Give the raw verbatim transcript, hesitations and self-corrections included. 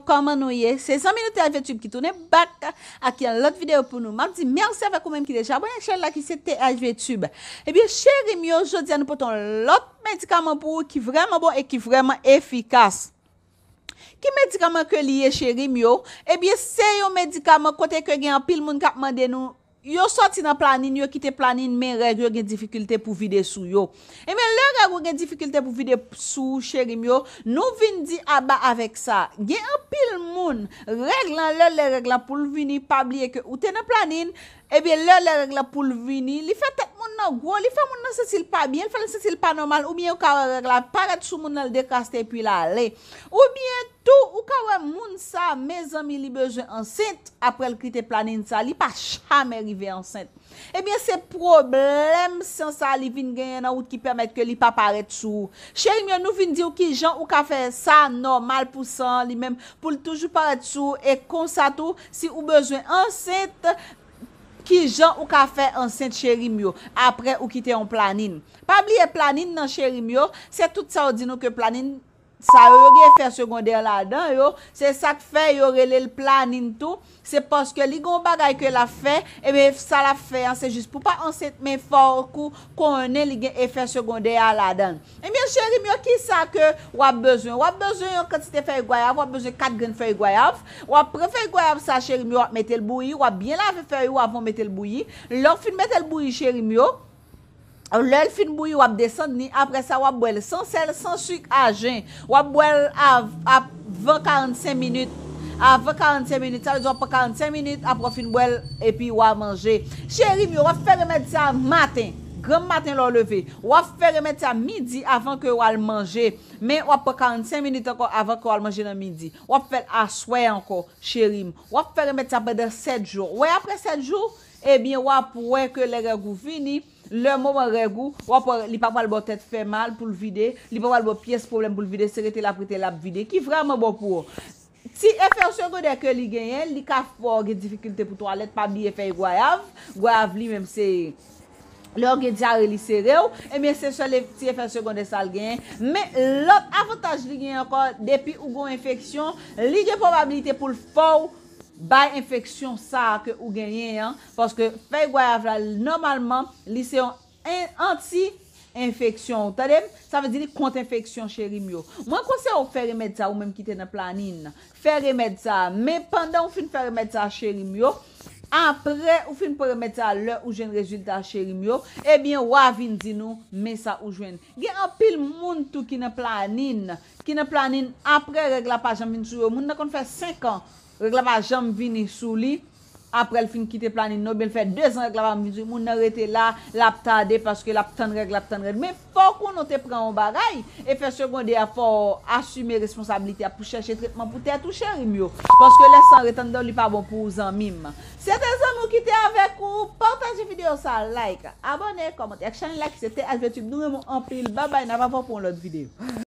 Kòman nou ye? Se zanmi nou T H V Tube ki tounen back ak yon lòt videyo pou nou. M ap di mèsi avèk ou menm ki deja abòne ak chanèl la ki se T H V Tube. Ebyen, cheri m yo, jodi a nou pote yon lòt medikaman pou ou ki vrèman bon e ki vrèman efikas. Ki medikaman ke li ye, cheri m yo? Ebyen, se yon medikaman kote ke gen anpil moun k ap mande nou, yo sòti nan planin, yo kite planin, men règ yo gen difikilte pou vide sou yo. Ebyen, lè règ ou gen difikilte pou vide sou ou, cheri m yo, nou vin di aba avèk sa. Gen anpil moun, règ lan, lè, lè règ lan pou l vini, pa bliye ke ou te nan planin, ebyen, lè, lè règ lan pou l vini, li fè tèt moun nan gwo, li fè moun nan santi l pa byen, li fè l santi l pa nòmal, oubyen ou ka wè règ la parèt sou moun nan, l dekraste epi l ale. Oubyen tou, ou ka wè moun sa, mezanmi, li bezwen ansent, apre l kite planin sa, li pa jamè rive ansent. Ebyen, se pwoblèm san sa li vin genyen nan wout ki pèmèt ke li pa parèt sou ou. Cheri m yo, nou vin di w kijan ou ka fè sa nòmal pou san an li menm, pou l toujou parèt sou ou. E konsa tou, si ou bezwen ansent, kijan ou ka fè ansent, cheri m yo, apre ou kite yon planin. Pa bliye planin nan, cheri m yo, se tout sa yo di nou ke planin sa yo, yo gen efè segondè ladan yo, se sa k fè yo rele l planin tou, se paske li gen yon bagay ke l ap fè, ebyen, sa l ap fè an, se jis pou pa ansent, men fòk ou konnen li gen efè segondè a ladan l. Ebyen, cheri m yo, kisa ke w ap bezwen? W ap bezwen yon kantite fèy gwayav, w ap bezwen kat grenn fèy gwayav, w ap pran fèy gwayav sa, cheri m yo, w ap mete l bouyi, w ap byen lave fèy ou avan w mete l bouyi. Lè w fin mete l bouyi, cheri m yo, lè l fin bouyi, w ap desann li. Apre sa, w ap bwè l san sèl, san sik, ajen. W ap bwè l av-, avan karannsenk minit. Avan karannsenk minit, sa vle di w ap pran karannsenk minit, apre w fin bwè l, epi w a manje. Cheri m yo, w ap fè remèd sa maten, granm maten lè w leve. W ap fè remèd sa midi avan ke w al manje. Men w ap pran karannsenk minit ankò avan ke w al manje nan midi. W ap fè l aswè ankò, cheri m. W ap fè remèd sa pandan sèt jou. Wè, apre sèt jou, ebyen, w ap wè ke lè règ ou vini, lè moman règ ou, w ap wè li pa pral ba w tèt fè mal pou l vide, li pa pral ba w pyès pwoblèm pou l vide, se rete l ap rete l ap vide, ki vrèman bon pou ou. Ti efè segondè ke li genyen, li ka fè w gen difikilte pou twalèt, pa bliye fèy gwayav, gwayav li menm se lè w gen dyare li sere w, ebyen se sèl e-, ti efè segondè sa l genyen. Men lòt avantaj li genyen ankò, depi ou gen yon enfeksyon, li gen pwobabilite pou l fè w bay enfeksyon sa a ke ou genyen an, paske fèy gwayav la, nòmalman, li se yon en-, anti enfeksyon, ou tande m? Sa vle di li kont enfeksyon, cheri m yo. Mwen konseye w fè remèd sa, ou menm ki te nan planin. Fè remèd sa. Men pandan ou fin fè remèd sa, cheri m yo, apre ou fin pran remèd sa, lè ou jwenn rezilta, cheri m yo, ebyen, w a vin di nou, men sa ou jwenn. Gen anpil moun tou ki nan planin, ki nan planin, apre règ la pa janm vin sou yo. Moun nan konn fè senk an, règ la pa janm vini sou li. Apre l fin kite planin nan, oubyen l fè dezan règ la pa vin sou li, moun nan rete la, l ap tade paske l ap tann règ, l ap tann règ. Men fòk ou nou te pran yon bagay, efè segondè a, fò w asime responsablite a pou chèche tretman pou tèt ou, cheri m yo. Paske lè san ret anndan w, li pa bon pou ou, zanmi m. Se te zanmi w ki te avèk ou, pataje videyo sa, like, abòne, kòmante ak chanèl la ki se T H V Tube. Nou renmen w anpil. Babay, n ap avè w pou yon lòt videyo.